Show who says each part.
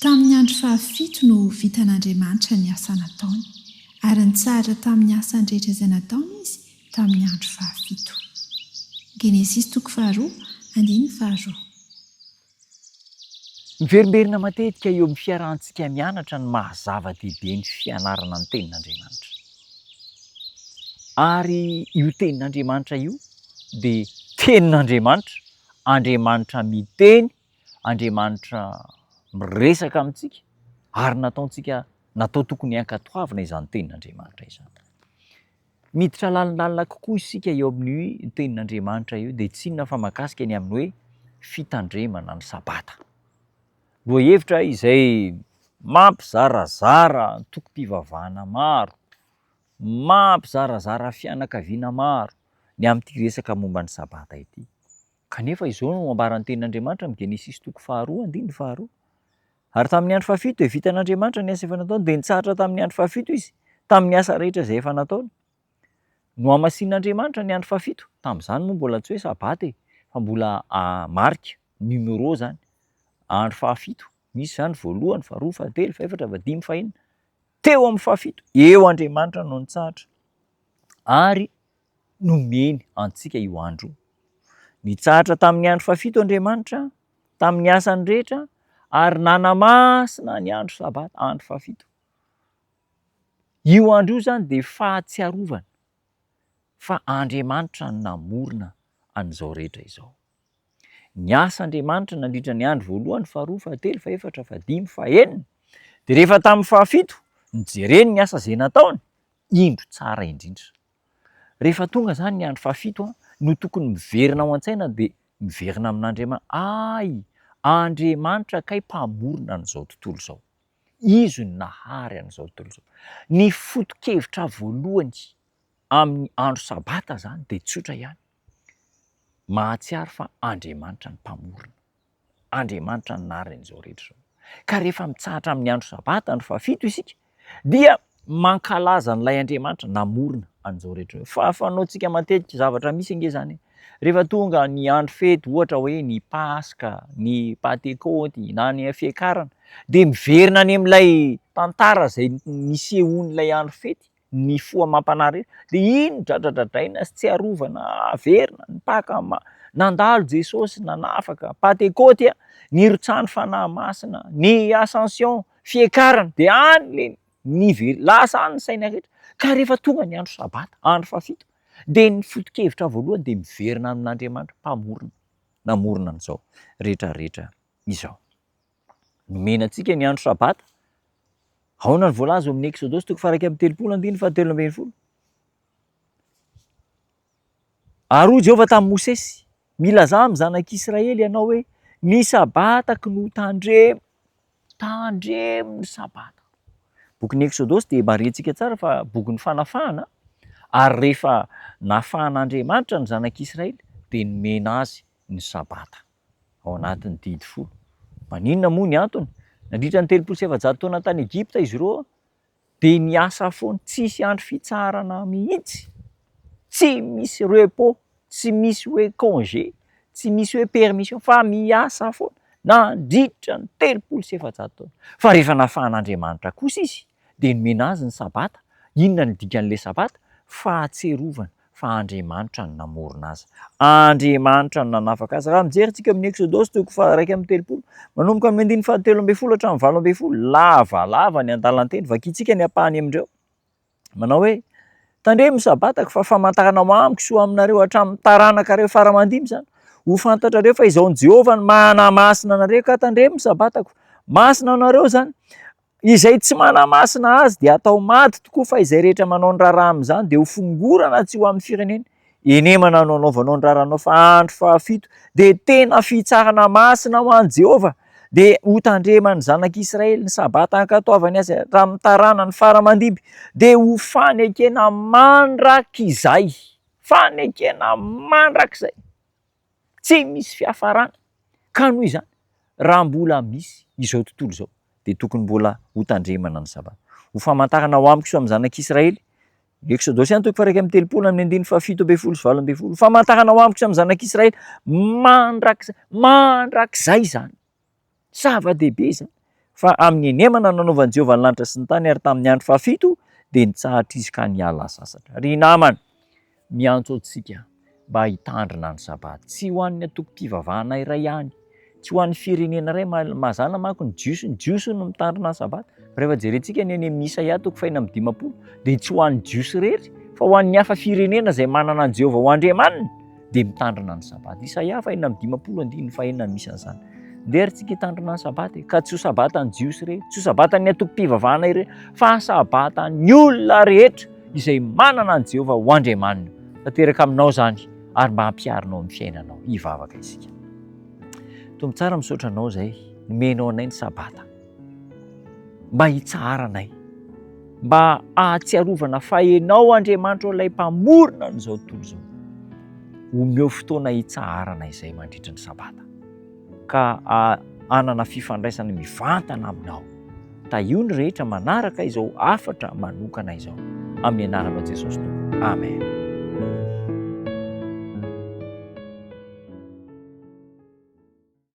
Speaker 1: Tamin'ny andro fahafito no vitan'Andriamanitra ny asa nataony, ary nitsahatra tamin'ny asany rehetra izay nataony Izy tamin'ny andro fahafito. Genesisy toko faharoa, andininy faharoa.
Speaker 2: Miverimberina matetika eo amin'ny fiarahantsika mianatra ny maha zava-dehibe ny fianarana ny Tenin'Andriamanitra. Ary io Tenin'Andriamanitra io dia Tenin'Andriamanitra, Andriamanitra miteny, Andriamanitra miresaka amintsika ary nataontsika, natao tokony hankatoavina izany Tenin'Andriamanitra izany. Miditra lalindalina kokoa isika eo amin'io tenin'Andriamanitra io dia tsy inona fa mahakasika ny amin'ny hoe fitandremana ny sabata. Lohahevitra izay mampizarazara antokom-pivavahana maro, mampizarazara fianakaviana maro ny amin'ity resaka momba ny sabata ity. Kanefa izao no ambaran'ny tenin'Andriamanitra amin'ny Genesisy toko faharoa andininy faharoa. Ary tamin'ny andro fahafito dia vitan'Andriamanitra ny asa efa nataony, dia nitsahatra tamin'ny andro fahafito izy, tamin'ny asa rehetra izay efa nataony. Nohamasinin'Andriamanitra ny andro fahafito, tamin'izany moa mbola tsy hoe sabata e, fa mbola marika, numéro izany, andro fahafito, misy izany voalohany, faharoa, fahatelo, fahefatra, fahadimy, fahenina, teo amin'ny fahafito, eo Andriamanitra no nitsahatra, ary nomeny antsika io andro io. Nitsahatra tamin'ny andro fahafito Andriamanitra, tamin'ny asany rehetra, ary nanamasina ny andro sabata, andro fahafito. Io andro io izany dia fahatsiarovana fa Andriamanitra no namorona an'izao rehetra izao. Niasa Andriamanitra nandritra ny andro voalohany, faharoa, fahatelo, fahefatra, fahadimy, fahenina. Dia rehefa tamin'ny fahafito, nijereny ny asa izay nataony, indro tsara indrindra. Rehefa tonga izany ny andro fahafito no tokony miverina ao an-tsaina dia miverina amin'Andriamanitra, Ay! Andriamanitra kay mpamorona an'izao tontolo izao. Izy no nahary an'izao tontolo izao. Ny foto-kevitra voalohany amin'ny andro sabata izany dia tsotra ihany, mahatsiaro fa Andriamanitra no mpamorona. Andriamanitra no nahary an'izao rehetra izao. Ka rehefa mitsahatra amin'ny andro sabata, andro fahafito isika, dia mankalaza an'ilay Andriamanitra namorona an'izao rehetra izao. Fa fanaontsika matetika zavatra misy ange izany e. Rehefa tonga ny andro fety, ohatra hoe ny Paska, ny Pantekôty na ny Fiakarana, dia miverina any amin'ilay tantara izay nisehoan'ilay andro fety ny fo amam-panahy rehetra dia iny dradradradraina sy tsiarovana averina ny Paka nandalo Jesosy nanafaka, Pantekôty nirotsahan'ny Fanahy Masina, ny Ascension fiakarana dia any le nive- lasa any ny saina rehetra ka rehefa tonga ny andro sabata, andro fahafito dia ny foto-kevitra voalohany dia miverina amin'Andriamanitra mpamorona namorona an'izao rehetra rehetra izao. Nomena antsika ny andro sabata. Ahoana ny voalaza ao amin'ny Eksodosy toko faha-31 andininy fahatelo ambin'ny folo? Ary hoy Jehovah tamin'i Mosesy, Milazà amin'ny zanak'Israely ianao hoe, Ny sabatako no tandremo. Tandremo ny sabata. Bokin'ny Eksodosy dia marihintsika tsara fa bokin'ny fanafahana, ary rehefa nafahan'Andriamanitra ny zanak'Israely dia nomena azy ny sabata. ao anatin'ny didy folo. Maninona moa ny antony? Nandritra ny 430 taona tany Egypta izy ireo dia niasa foana, tsisy andro fitsaharana mihitsy, tsy misy repos, tsy misy hoe congé, tsy misy hoe permission fa miasa foana nandritra ny 430 taona. Fa rehefa nafahan'Andriamanitra kosa izy dia nomena azy ny sabata. Inona no dikan'ilay sabata? Fahatsiarovana fa Andriamanitra no namorona azy. Andriamanitra no nanafaka azy. Raha mijery tsika amin'ny Eksodosy toko faha-31, manomboka amin'ny andininy fahatelo ambin'ny folo hatramin'ny 18, lavalava ny andalan-teny, vakintsika ny ampahany amin'ireo. Manao hoe, Tandremo ny sabatako fa famantarana ho amiko sy ho aminareo hatramin'ny taranakareo fara aman-dimby izany. Ho fantatrareo fa izaho Jehovah no manamasina anareo ka tandremo ny sabatako. Masina anareo izany. Izay tsy manamasina azy dia atao maty tokoa fa izay rehetra manao ny raharaha amin'izany dia ho fongorana tsy ho amin'ny firenena. Enemana no anaovanao ny raharahanao fa andro fahafito dia tena fitsarana masina ho an'i Jehovah. Dia hotandreman'ny zanak'Israely ny sabata hankatoavany azy hatramin'ny taranany fara aman-dimby dia ho fanekena mandrakizay. Fanekena mandrakizay. Tsy misy fiafarana. Ka noho izany, raha mbola misy izao tontolo izao, dia tokony mbola hotandremana ny Sabata. Ho famantarana ho amiko sy ho amin'ny zanak'Israely, Eksodosy ihany toko faha-31 amin'ny andininy faha-17 sy 18, ho famantarana ho amiko sy amin'ny zanak'Israely mandrakizay, mandrakizay izany. Zava-dehibe izany. Fa amin'ny henemana no nanaovan'i Jehovah ny lanitra sy ny tany, ary tamin'ny andro fahafito dia nitsahatra izy ka niala sasatra. Ry namana, miantso antsika mba hitandrina ny Sabata, tsy ho an'ny antokom-pivavahana iray ihany, tsy ho an'ny firenena iray, mazàna manko ny Jiosy, ny Jiosy no mitandrina ny Sabata, fa rehefa jerentsika ny any amin'ny Isaia toko faha-56 dia tsy ho an'ny Jiosy irery fa ho an'ny hafa firenena izay manana an'i Jehovah ho Andriamaniny dia mitandrina ny Sabata. Isaia faha-56 andininy fahenina no misy an'izany. Ndeha ry tsika hitandrina ny Sabata e, ka tsy ho Sabatan'ny Jiosy irery, tsy ho Sabatan'ny antokom-pivavahana irery, fa Sabatan'ny olona rehetra izay manana an'i Jehovah ho Andriamaniny. Tanteraka aminao izany ary mba hampiharinao amin'ny fiainanao. Hivavaka isika. Tompo tsara misaotra anao izay nomenao anay ny Sabata. Mba hitsaharanay. Mba hahatsiarovana fa Ianao Andriamanitra ilay Mpamorona an'izao tontolo izao. Omeo fotoana hitsaharana izay mandritra ny Sabata. Ka hanana fifandraisana mivantana aminao. Tahio ny rehetra manaraka izao hafatra manokana izao. Amin'ny anaranao Jesosy Tompo. Amen.